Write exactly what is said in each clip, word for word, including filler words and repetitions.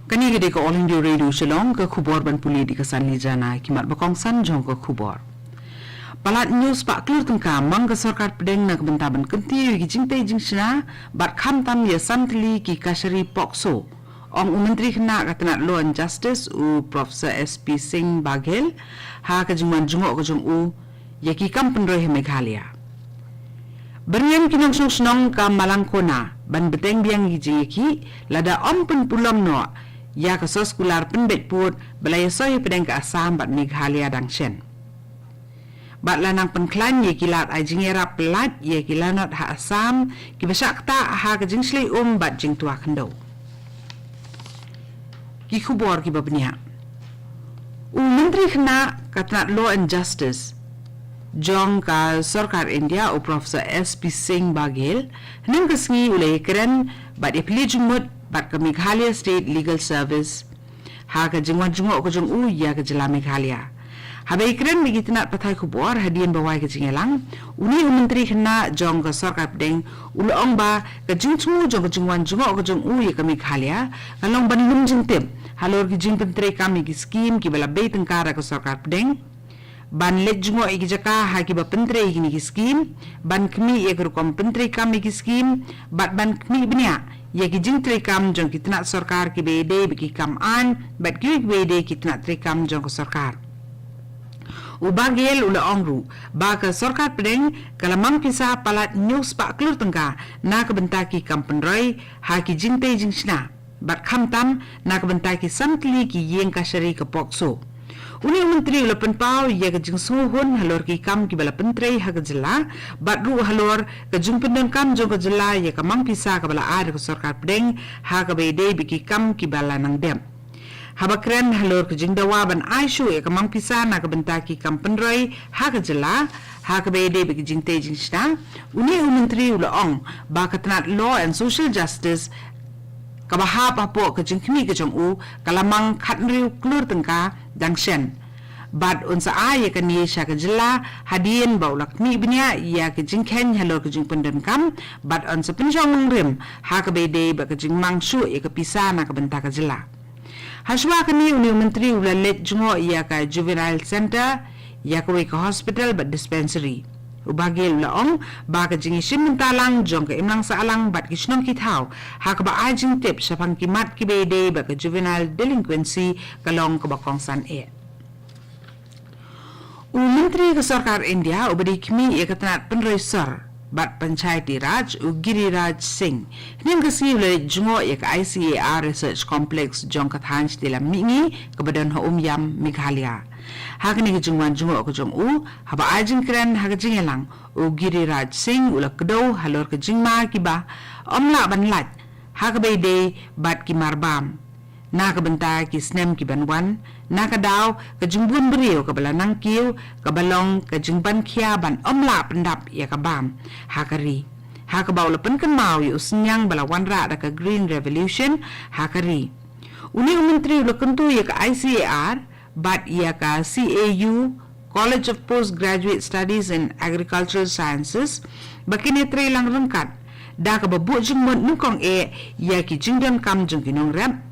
Kane ka dei ka All India Radio Shillong, ka khubor ban pule da ka Sanli Jana. Ki mat ba kongsan jong ka khubor. Palat hynñiew spah klur tyngka mang ka sorkar pdeng na ka bynta ban kyntiew ïa ki jingtei jingshna bad khamtam ïa san tylli ki kashari POCSO, ong u Myntri Khynnah ka tnat Law and Justice, u Professor S P Singh Baghel, ha ka jingwan jngoh ka jong u ïa ki kam pynroi ha Meghalaya. Byrngem ki nongshong shnong ka Malangkona ban bteng biang ïa ki jingïakhih lada ym pynpulom noh ïa ka soskular pynbeit pud ba la ïasoi hapdeng ka Assam bad Meghalaya dang shen. Bad la nang pynkhlaiñ ïa ki lad ai jingïarap pyllait ïa ki lanot ha Assam kiba shah ktah ha ka jingshlei um bad jingtwa khyndew. Ki khubor kiba bniah. U Myntri Khynnah ka tnat Law and Justice jong ka sorkar India, u Professor S P Singh Baghel, hynne ka sngi u la ïakren bad ïaphylliew jingmut bad ka Meghalaya State Legal Service ha ka jingwan jngoh ka jong u ïa ka jylla Meghalaya. Haba ïakren bad ki tnat pathai khubor hadien ba wai ka jingïalang, une u Myntri Khynnah jong ka sorkar pdeng u la ong ba ka jingthmu jong ka jingwan jngoh ka jong u ïa ka Meghalaya ka long ban lum jingtip halor ki jingpyntreikam ïa ki skim kiba la bei tyngka da ka sorkar pdeng, ban leit jngoh ïa ki jaka ha kiba pyntrei ïa kine ki skim, ban khmih ïa ka rukom pyntreikam ïa ki skim, bad ban khmih bniah ïa ki jingtreikam jong ki tnat sorkar kiba ïadei bad ki kam aiñ bad kiwei kiba ïadei ki tnat treikam jong ka sorkar. U Baghel u la ong ruh ba ka sorkar pdeng ka la mang pisa palat hynñiew spah klur tyngka na ka bynta ki kam pynroi ha ki jingtei jingshna bad khamtam na ka bynta ki san tylli ki ïing kashari ka POCSO. Une u Myntri u la pynpaw ïa ka jingsngewhun halor ki kam kiba la pyntrei ha ka jylla bad ruh halor ka jingpyndonkam jong ka jylla ïa ka mang pisa kaba la ai da ka sorkar pdeng ha kaba ïadei bad ki kam kiba la nang dep. Haba kren halor ka jingdawa ban ai shuh ïa ka mang pisa na ka bynta ki kam pynroi ha ka jylla ha kaba ïadei bad ki jingtei jingshna, une u Myntri u la ong ba ka tnat Law and Social Justice kaba hap hapoh ka jingkhmih ka jong u ka la mang khathynriew klur tyngka dang shen. Bad un sa ai ïa kane sha ka jylla hadien ba u la khmih bniah ïa ka jingkheiñ halor ka jingpyndonkam bad un sa pynshong nongrim ha kaba ïadei bad ka jingmang shuh ïa ka pisa na ka bynta ka jylla. Hashwa kane une u Myntri u la leit jngoh ïa ka Juvenile Centre, ïa kawei ka hospital bad dispensary. U Baghel u la ong ba ka jingïashim bynta lang jong ka imlang sahlang bad ki shnong ki thaw ha kaba ai jingtip shaphang ki mat kiba ïadei bad ka juvenile delinquency ka long kaba kongsan eh. U Myntri ka sorkar India uba dei khmih ïa ka tnat pynroi sor bad Panchayati Raj, u Giriraj Singh, hynne ka sngi u la leit jngoh ïa ka I C A R Research Complex jong ka thaiñ shatei lam mihngi kaba don ha Umiam, Meghalaya. Ha kane ka jingwan jngoh ka jong u, haba ai jingkren ha ka jingïalang, u Giriraj Singh u la kdew halor ka jingma kiba ym lah ban lait ha kaba ïadei bad ki marbam na ka bynta ki snem ki ban wan, na ka daw ka jingbun briew kaba la nang kiew kaba long ka jingban khia ban ym lah pyndap ïa ka bam ha ka ri, ha kaba u la pynkynmaw ïa u synñiang ba la wanrah da ka Green Revolution ha ka ri. Une u Myntri u la kyntu ïa ka I C A R bad ïa ka C A U, College of Postgraduate Studies in Agricultural Sciences, ba kin ïatreilang ryngkat da kaba buh jingmut nyngkong eh ïa ki jingdonkam jong ki nongrep,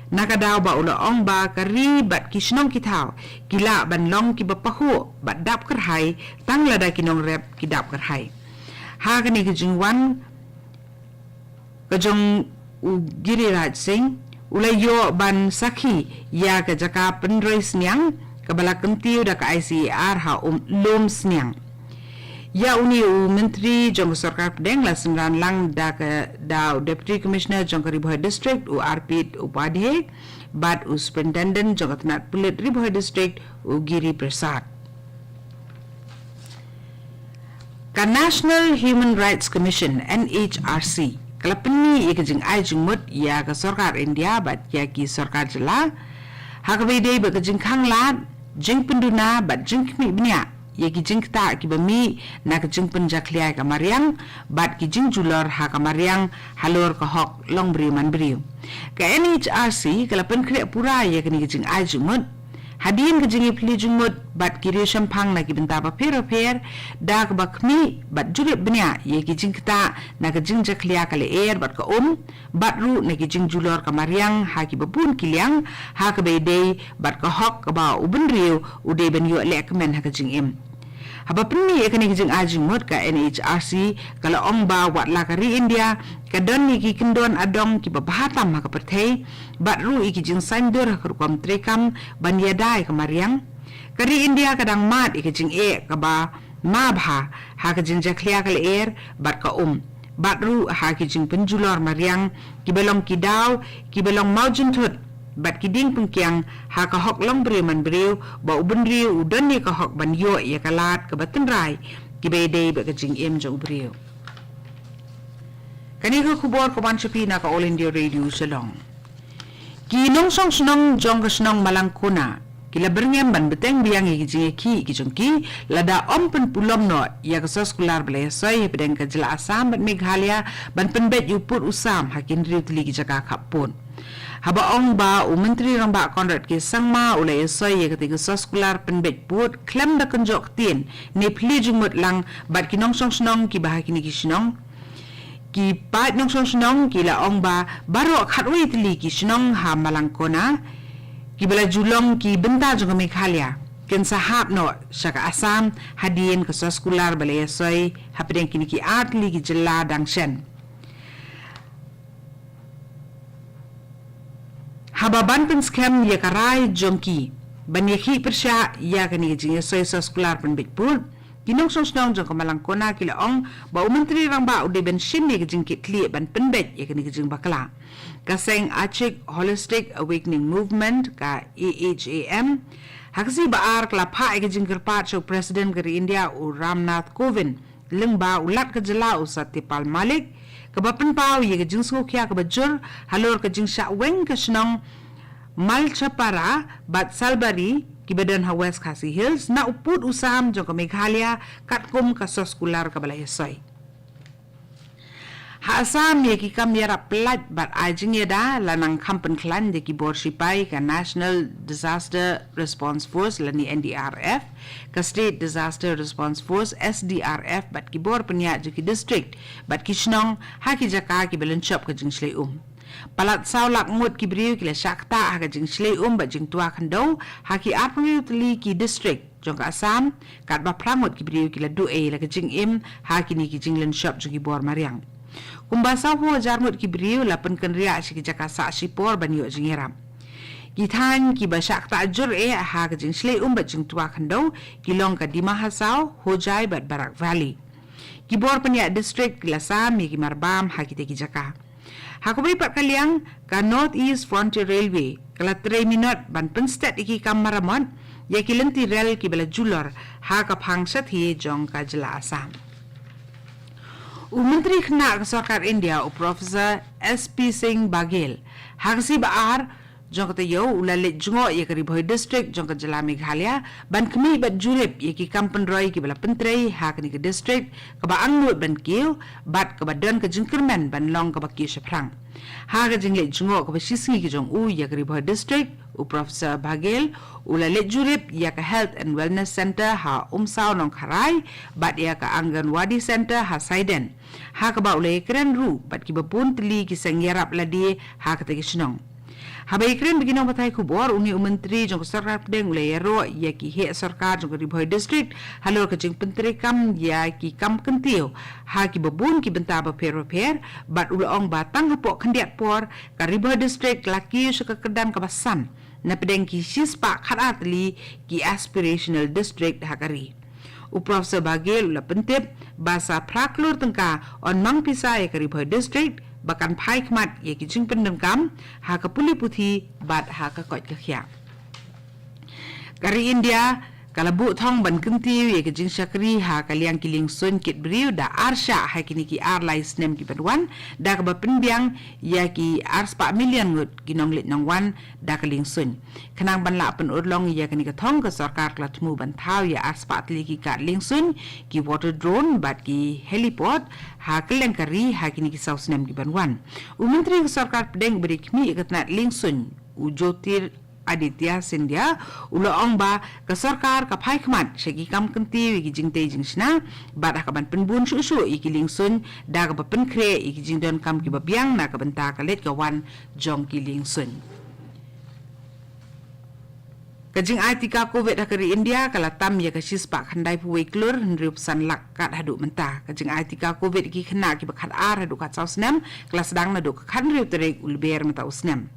na ka daw ba u la ong ba ka ri bad ki shnong ki thaw ki lah ban long kiba pahuh bad dap kyrhai tang lada ki nongrep ki dap kyrhai. Ha kane ka jingwan ka jong u Giriraj Singh, u la ïoh ban sakhi ïa ka jaka pynroi synñiang kaba la kyntiew da ka I C A R ha um, Lumshnong. Ïa une u Myntri jong ka sorkar pdeng la synran lang da ka, da u Deputy Commissioner jong ka Ri Bhoi District, u Arpit Upadhyay, bad u Superintendent jong ka tnat pulit Ri Bhoi District, u Giri Prasad. Ka National Human Rights Commission, N H R C, ka la pynmih ïa ka jingai jingmut ïa ka sorkar India bad ïa ki sorkar jylla ha kaba ïadei bad ka jingkhang lad, jingpynduna bad jingkhmih bniah ïa ki jingktah kiba mih na ka jingpynjakhlia ïa ka mariang bad ki jingjulor ha ka mariang halor ka hok long briew man briew. Ka N H R C ka la pynkhreh pura ïa kane ka jingai jingmut Hadien ka jingïaphylliew jingmut bad ki riewshemphang na ki bynta bapher bapher, da kaba khmih bad jurip bniah ïa ki jingktah na ka jingjakhlia ka lyer bad ka um, bad ruh na ki jingjulor ka mariang ha kiba bun ki liang, ha kaba ïadei bad ka hok kaba u bynriew u dei ban ïoh lehkmen ha ka jingim. Haba pynmih ïa kane ka jingai jingmut, ka N H R C ka la ong ba wat la ka ri India ka don ïa ki kyndon adong kiba bha tam ha ka pyrthei, bad ruh ïa ki jingsaiñdur ha ka rukom treikam ban ïada ïa ka mariang, ka ri India ka dang mad ïa ka jingeh kaba ma bha ha ka jingjakhlia ka lyer bad ka um, bad ruh ha ki jingpynjulor mariang kiba long ki daw kiba long mawjynthut bad ki dieng pyngkiang ha ka hok long briew man briew, ba u bynriew u don ïa ka hok ban ïoh ïa ka lad kaba tynrai kiba ïadei bad ka jingim jong u briew. Kane ka khubor ka wan sha phi na ka All India Radio Shillong. Ki nongshong shnong jong ka shnong Malangkona ki la byrngem ban bteng biang ïa ki jingïakhih ki jong ki, lada ym pynpulom noh ïa ka soskular ba la ïasoi hapdeng ka jylla Assam bad Meghalaya ban pynbeit ïa u pud u sam ha ki hynriew tylli ki jaka khappud. Haba ong ba u Myntri Rangbah Conrad K Sangma u la ïasoi ïa kata ka soskular pynbeit pud khlem da kynjoh ktien ne phylliew jingmut lang bad ki nongshong shnong kiba ha kine ki shnong, ki paid nongshong shnong ki la ong ba baroh khatwei tylli ki shnong ha Malangkona kiba la ju long ki bynta jong ka Meghalaya kin sa hap noh sha ka Assam hadien ka soskular ba la ïasoi hapdeng kine ki ar tylli ki jylla dang shen. Haba ban pynskhem ïa ka rai jong ki ban ïakhih pyrshah ïa kane ka jingïasoi soskular pynbeit pud, ki nongshong shnong jong ka Malangkona ki la ong ba u Myntri Rangbah u dei ban shim ïa ka jingkitkhlieh ban pynbeit ïa kane ka jingbakla. Ka seng Achik Holistic Awakening Movement, ka A H A M, ha ka sngi ba ar ka la phah ïa ka jingkyrpad sha u President ka ri India u Ramnath Kovind lyngba u Lat ka jylla u Satyapal Malik, kaba pynpaw ïa ka jingsngewkhia kaba jur halor ka jingshah weng ka shnong Malchapara bad Salbari kiba don ha West Khasi Hills na u pud u sam jong ka Meghalaya katkum ka soskular kaba la ïasoi. Ha Assam ïa ki kam ïarap pyllait bad ai jingïada la nang kham pynkhlaiñ da ki bor shipai ka National Disaster Response Force lane N D R F, ka State Disaster Response Force, S D R F, bad ki bor pynïaid jong ki district bad ki shnong ha ki jaka kiba lynshop ka jingshlei um. Palat saw lak ngut ki briew ki la shah ktah ha ka jingshlei um bad jingtwa khyndew ha ki arphew tylli ki district jong ka Assam, katba phra ngut ki briew ki la duh ei la ka jingim ha kine ki jinglynshop jong ki bor mariang. Kumba sawphew hajar ngut ki briew la pynkynriah sha ki jaka sah shipor ban ïoh jingïarap. Ki thaiñ kiba shah ktah jur eh ha ka jingshlei um bad jingtwa khyndew ki long ka Dima Hasao, Hojai bad Barak Valley. Ki bor pynïaid district ki la sam ïa ki marbam ha kita ki jaka. Ha kawei pat ka liang, ka North East Frontier Railway ka la trei minot ban pynstet ïa ki kam maramot ïa ki lynti rel kiba la julor ha ka phang shathie jong ka jylla Assam. U Myntri Khynnah ka Sorkar India, u Professor S P Singh Baghel, ha ka sngi ba ar jong ka taïew u la leit jngoh ïa ka Ri Bhoi District jong ka jylla Meghalaya ban khmih bad jurip ïa ki kam pynroi kiba la pyntrei ha kane ka district kaba angnud ban kiew bad kaba don ka jingkyrmen ban long kaba kiew shaphrang. Ha ka jingleit jngoh kaba shisngi ka jong u ïa ka Ri Bhoi District, u Professor Baghel u la leit jurip ïa ka Health and Wellness Centre ha Umsaw Nongkharai bad ïa ka Anganwadi Centre ha Saiden, ha kaba u la ïakren ruh bad kiba bun tylli ki seng ïarap lade ha kata ka shnong. Haba ïakren bad ki nongpathai khubor, une u Myntri jong ka Sorkar Pdeng u la ïaroh ïa ki heh sorkar jong ka Ri Bhoi District halor ka jingpyntreikam ïa ki kam kyntiew ha kiba bun ki bynta bapher bapher, bad u la ong ba tang hapoh khyndiat por ka Ri Bhoi District ka la kiew sha ka kyrdan kaba san na pdeng ki shispah khatar tylli ki aspirational district ha ka ri. U Professor Baghel u la pyntip ba sa phra klur tyngka yn mang pisa ïa ka Ri Bhoi District ba kan phai khmat ïa ki jingpyndonkam ha ka pule puthi bad ha ka koit ka khiah. Ka ri India ka la buh thong ban kyntiew ïa ka jingshakri ha ka liang ki liengsuiñ kit briew da ar shah ha kine ki ar lai snem ki ban wan, da kaba pynbiang ïa ki ar spah million ngut ki nongleit nongwan da ka liengsuiñ. Khnang ban lah pynurlong ïa kane ka thong, ka sorkar ka la thmu ban thaw ïa ar spah tylli ki kad liengsuiñ, ki water drone bad ki heliport ha kylleng ka ri ha kine ki saw snem ki ban wan. U Myntri ka Sorkar Pdeng uba dei khmih ïa ka tnat liengsuiñ, u Jyotir Aditya Scindia u la ong ba ka sorkar ka phai khmat sha ki kam kyntiew ïa ki jingtei jingshna bad ha kaban pynbun shuh shuh ïa ki liengsuiñ da kaba pynkhreh ïa ki jingdonkam kiba biang na ka bynta ka leit ka wan jong ki liengsuiñ. Ka jingai tika covid ha ka ri India ka la tam ïa ka shispah khyndai phew wei klur hynriew phew san lak kat haduh mynta. Ka jingai tika covid ïa ki khynnah kiba khatar haduh khatsaw snem ka la sdang naduh ka khathynriew tarik u Lber mynta u snem.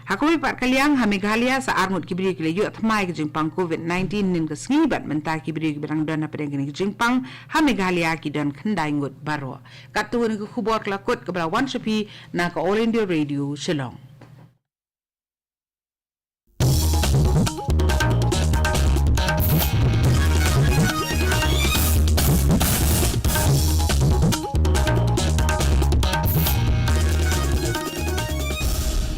Ha kawei pat ka liang, ha Meghalaya sa ar ngut ki briew ki la ïoh thymmai ka jingpang covid nineteen hynnin ka sngi bad mynta ki briew kiba dang don hapdeng kane ka jingpang ha Meghalaya ki don khyndai ngut baroh. Katto katne ka khubor ka la kut kaba la wan sha phi na ka All India Radio Shillong.